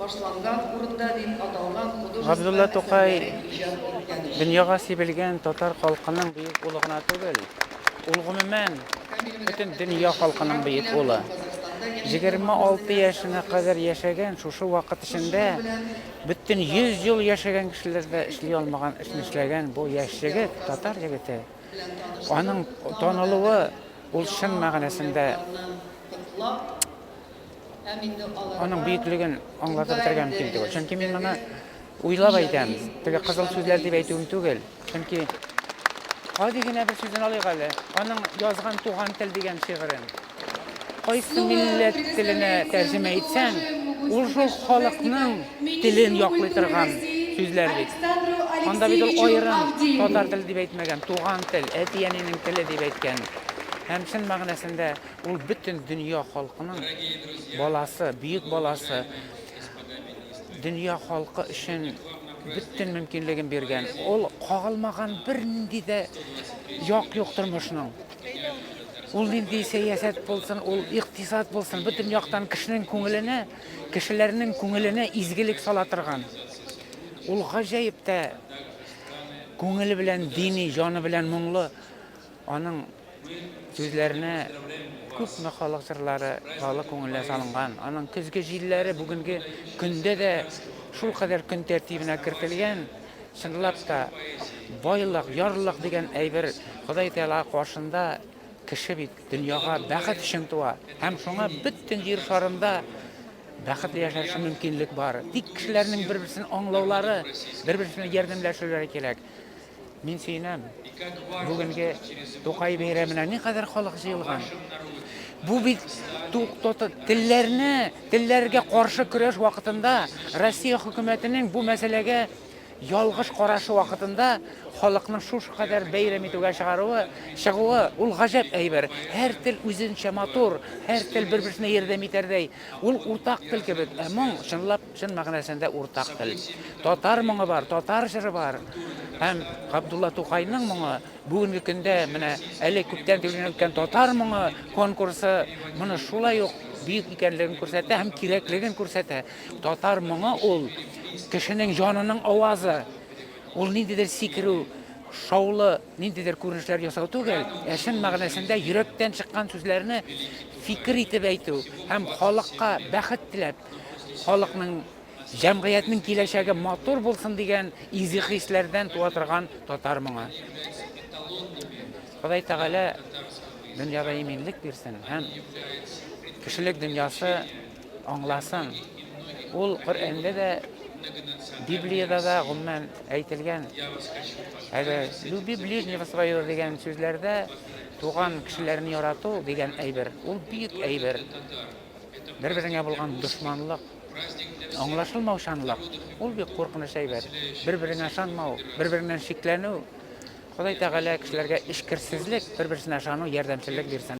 Башланган урында дип аталган художество Габдулла Тукай әсәрләре иҗат иткән өчен. дөньяга сибелгән татар халкының бөек улы гына түгел, ул гомумән бөтен дөнья халкының бөек улы. 26 яшенә кадәр яшәгән, шушы вакыт эчендә бөтен 100 ел яшәгән кешеләр дә эшли алмаган эшне эшләгән бу яшь егет, татар егете. Аның танылуы ул чын мәгънәсендә аның бөеклеген аңлатып бетерергә мөмкин түгел. Чөнки мин моны уйлап әйтәм. Теге кызыл сүзләр дип әйтүем түгел. Чөнки гади генә бер сүзен алыйк әле. Аның язган Туган тел дигән шигырен. Кайсы милләт теленә тәрҗемә итсәң, ул шул халыкның телен яклый торган сүзләр бит. Анда бит ул аерым татар теле дип әйтмәгән, туган тел, әти-әнинең теле дип әйткән. Һәм чын мәгънәсендә ул бөтен дөнья халкының баласы, бөек баласы, дөнья халкы өчен бөтен мөмкинлеген биргән. Ул кагылмаган бернинди дә як юк тормышның. Ул нинди сәясәт булсын, ул икътисад булсын, бөтен яктан кешенең күңеленә, кешеләрнең күңеленә изгелек сала торган. Ул гаҗәеп тә күңеле белән дини, җаны белән моңлы. Аның сүзләренә күпме халык җырлары халык күңеленә салынган. Аның көзге җилләре бүгенге көндә дә шулкадәр көн тәртибенә кертелгән. Чынлап та, байлык, ярлылык дигән әйбер Ходай Тәгалә каршында кеше бит дөньяга бәхет өчен туа. Һәм шуңа бөтен җир шарында бәхетле яшәр өчен мөмкинлек бар. Тик кешеләрнең бер-берсен аңлаулары, бер-берсенә ярдәмләшүләре кирәк. Мин сөенәм. Бүгенге Тукай бәйрәменә никадәр халык җыелган. Бу бит телләрне, телләргә каршы көрәш вакытында Россия хөкүмәтенең бу мәсьәләгә ялгыш карашы вакытында халыкның шушы кадәр бәйрәм итүгә чыгаруы, чыгуы, ул гаҗәп әйбер. Һәр тел үзенчә матур, һәр тел бер-берсенә ярдәм итәрдәй. Ул уртак тел кебек, ә моң чынлап, чын мәгънәсендә уртак тел. Татар моңы бар, татар җыры бар. Һәм Габдулла Тукайның моңы бүгенге көндә менә әле күптән түгел генә үткән Татар моңы конкурсы моны шулай ук бөек икәнлеген күрсәтә һәм кирәклеген күрсәтә. Татар моңы ул кешенең җанының авазы. Ул ниндидер сикерү, шаулы ниндидер күренешләр ясау түгел, ә чын мәгънәсендә йөрәктән чыккан сүзләрне фикер итеп әйтү һәм халыкка бәхет теләп, халыкның, җәмгыятьнең киләчәге матур булсын дигән изге хисләрдән туа торган татар моңы. Ходай Тәгалә дөньяда иминлек бирсен һәм кешелек дөньясы аңласын. Ул Коръәндә дә, Библиядә дә гомумән әйтелгән. Әле люби ближнего своего дигән сүзләрдә туган кешеләрне ярату дигән әйбер, ул бөек әйбер. Бер-береңә булган дошманлык, аңлашылмаучанлык, ул бик куркыныч әйбер. Бер-береңә ышанмау, бер-береңнән шикләнү. Ходай Тәгалә кешеләргә эчкерсезлек, бер-берсенә ышану, ярдәмчеллек бирсен.